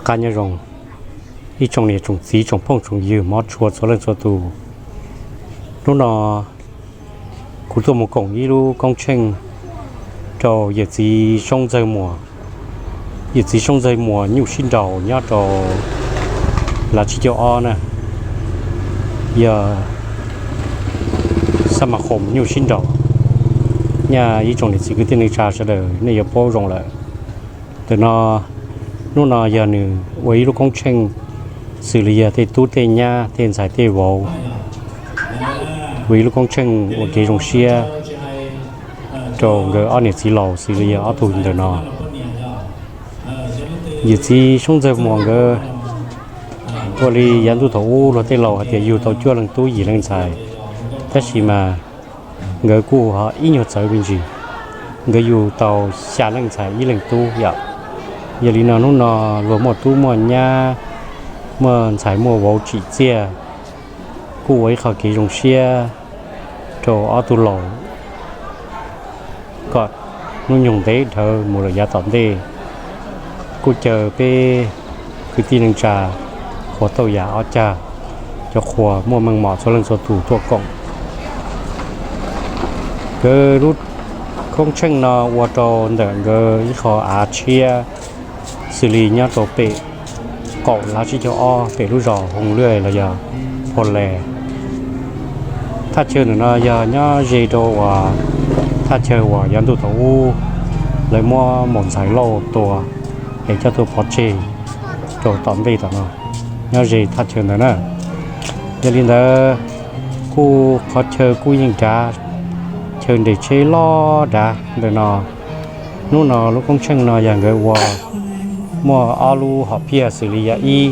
Qab nyob zoo ib tsoom niam tsoom txiv tsoom phooj tsoom ywg hmov tshua txhua leej txhua tus. Hnub no kuv tuaj mus koom ib lub koob tsheej rau yawm txiv Soob Ntxawg Muas. Yawm txiv Soob Ntxawg Muas nyuj sib nraus nyob rau Lav Tsib Caug Ob na, yog xab mas khoom nyuj sib nraus. Nyaj ib tsoom niam txiv kwv tij neej tsa sawv daws nej yuav paub zoo lawm. Ntawm no, hnub no yog nws ua ib lub koob tsheej xws li yog tej tub tej nyab tej ntxhais tej vauv, ua ib lub koob tsheej ua kev zoo siab rau nkawd ob niam txiv laus xws li yog ob tug ntawm no. Yawm txiv Soob Ntxawg Muas nkawd ua li yav ntuj thaum ub luag tej laus hais tias yug tau cuaj leej tub yim leej ntxhais, tab sis mas nkawd kuj ho ib nyuag txawv me ntsis, nkawd yug tau xya leej ntxhais ib leeg tub yom. Yog li no hnub no luag muaj tub muaj nyab, muaj ntxhais muaj vauv tsim txiaj, kuj ua ib qho kev zoo siab rau ob tug laus kom hnub nyoog ntev dhawv mus lawm yav tom ntej. Kuj caw peb kwv tij neej tsa qhuas tauj yam ob cag, cov qhuas muaj meej mom txhua leej txhua tus tuaj koom. Nkawd lub koob tsheej no ua rau ntawm nkawd ib qho av tshiab xws li nyob rau pem qaum Lav Tsib Caug Ob pem lub zos Hoo Luj los yog Pho Les. Thaj chaw ntawm no yog nyob ze rau uas thaj chaw uas yav ntuj thaum ub lawv muab maum ntxhais Lauj tua es coj tuaj pov tseg rau tom ntej tom no, nyob ze thaj chaw ntawd na. Yog li ntawd, kuj qhov chaw kuj yeej dav, chaw nres tsheb loj dav ntawm no. Hnub no lub koob tsheej no yog nkawd ua muaj ob lub hom phiaj xws li yog ib,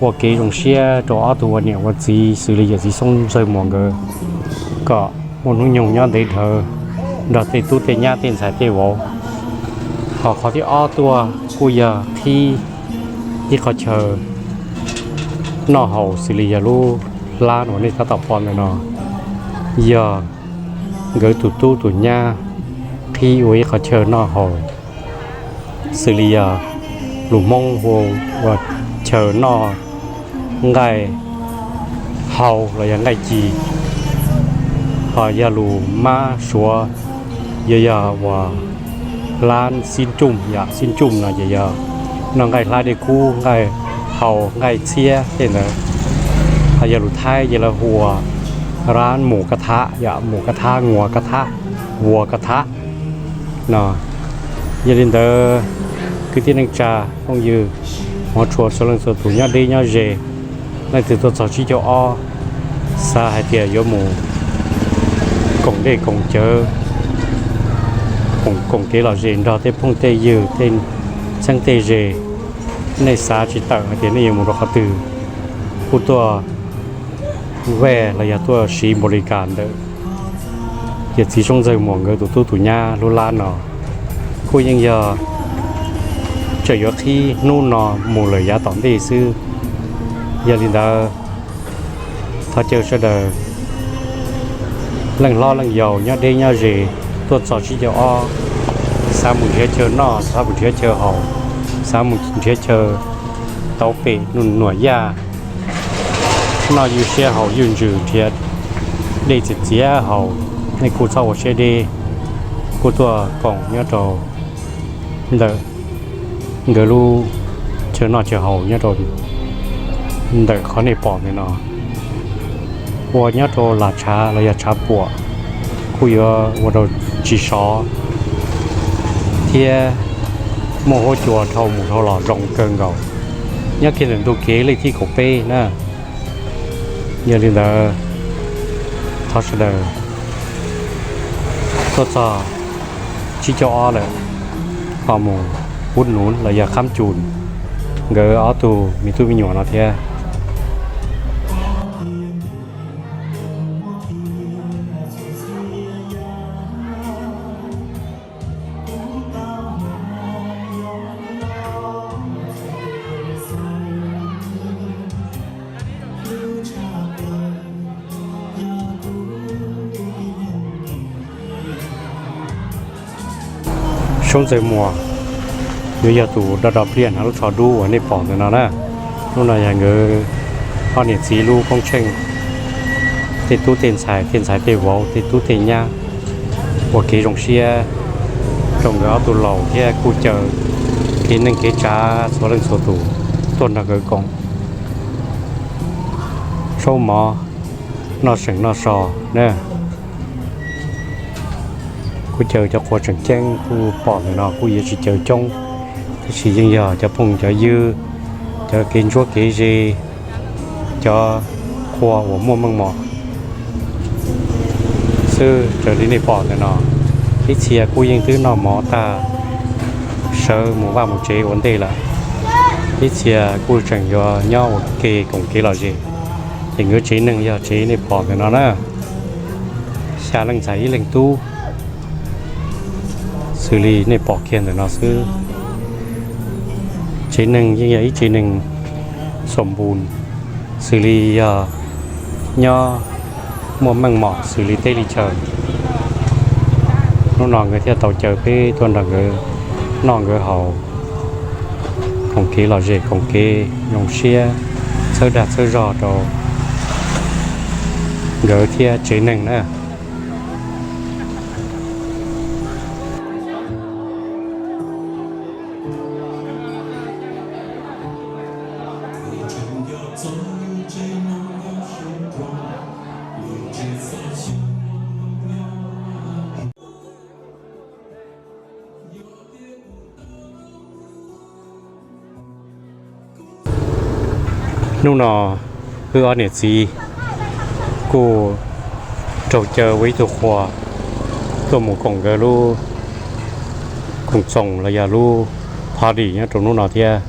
ua kev zoo siab rau ob tug ua niam ua txiv xws li yawm txiv Xoob Ntxawg Muas nkawd kom muaj hnub nyoog nyob ntev dhawv nrog tej tub tej nyab tej ntxhais tej vauv. Ho qhov thib ob tuaj kuj yog qhib ib qho chaw noj haus xws li yog lub hlab uas nej tab tom pom ntawm no, yog nkawd tus tub tus nyab qhib ua ib qho chaw noj haus xws li yog lus Hmoob hu ua chaw noj nqaij hau los yog nqaij ci, ho yog lus mab suav yog yog uas hlab xib ncuj yom, xib ncuj no ces yog noj nqaij hlab dej kub, nqaij hau, nqaij txhiab tej ntawd. Ho yog lus Thaib ces lawv hu ua hlab mus ka thab yom, mus ka thab, nguas ka thab, vuas ka thab no. Yog li ntawd, kwv tij neej tsa phooj ywg hmov tshua txhua leej txhua tus nyob deb nyob ze, leej twg tuaj txog Tsib Caug Ob xav hais tias yuav mus koom dej koom cawv, koom kev lom zem nrog tej phooj tej ywg tej txheeb tej ze, nej xav tsis tawm hais tias nej yuav mus rau qhov twg, kuj tuaj vaj los yog tuaj siv npaum li cas ntawm yawm txiv Soob Ntxawg Muas nkawd tus tub tus nyab lub hlab no. Kuj yeej yog tseem yuav qhib hnub no mus lawm yav tom ntej xwb. Yog li ntawd, thov caw sawv daws leej hlob leej yau nyob deb nyob ze tuaj txog Tsib Caug Ob, xav mus nrhiav chaw noj, xav mus nrhiav chaw haus, xav mus nrhiav chaw tauv pem nuam yaj, noj ywj siab haus ywj ntsws, nrhiav dej txias txiav haus, nej kuj txhob ua siab deb, kuj tuaj koom nyob rau ntawm nkawd lub chaw noj chaw haus nyob rau ntawm qhov nej pom ntawm no. Ua nyob rau Las Tshav los yog Tshav Puam kuj yuav ua rau tsis sov thiab muaj huab cua dhau mus dhau los zoo kawg nkaus, nyob kiag ntawm ntug kev leej thib kaum peb na. Yog li ntawd, thov sawv daws tuaj txog Tsib Caug Ob lawm ho mus pub nuv los yog khab cum nkawd ob tug me tub me nyuam no thiab. Soob Ntxawg Muas Yuav yog tus do do pliaj hnav lub tsho dub uas nej pom ntawm no na. Lub no yog nkawd ob niam txiv lub koob tsheej, tej tub tej ntxhais, tej ntxhais tej vauv, tej tub tej nyab, ua kev zoo siab rau nkawd ob tug laus thiab kuj caw kev neej kev tsav txhua leej txhua tus tuaj nrog nkawd koom zaub mov, noj seem noj so na. Kuj caw cov qhua tseem ceeb kuj pom ntawm no kuj yuav tsis caw coob, tab sis yeej yog cov phooj cov ywg, cov kev ntsuab kev ze, cov qhua uas muaj meej mom xwb. Raws li nej pom ntawm no, ib txhia kuj yeej twb noj mov tag sawv mus vaj mus tsev ua ntej lawm, ib txhia kuj tseem yuav nyob ua ke koom kev lom zem. Ces nkawd tsev neeg yog tsev nej pom ntawm no na, xya leej ntxhais ib leeg tub, xws li nej pom kiag ntawm no xwb. Tsev neeg yeej yog ib tsev neeg xom npus, xws li yog nyob muaj meej mom xws li teb li chaw. Hnub no nkawd thiaj tau caw peb tuaj nrog nkawd noj nkawd haus, koom kev lom zem koom kev zoo siab, txhawb dag txhawb zog rau nkawd thiab tsev neeg na. Hnub no wb ob niam txiv kuj raug caw ua ib tug qhua tuaj mus koom nkawd lub koom txoos los yog lub party nyob rau hnub no thiab.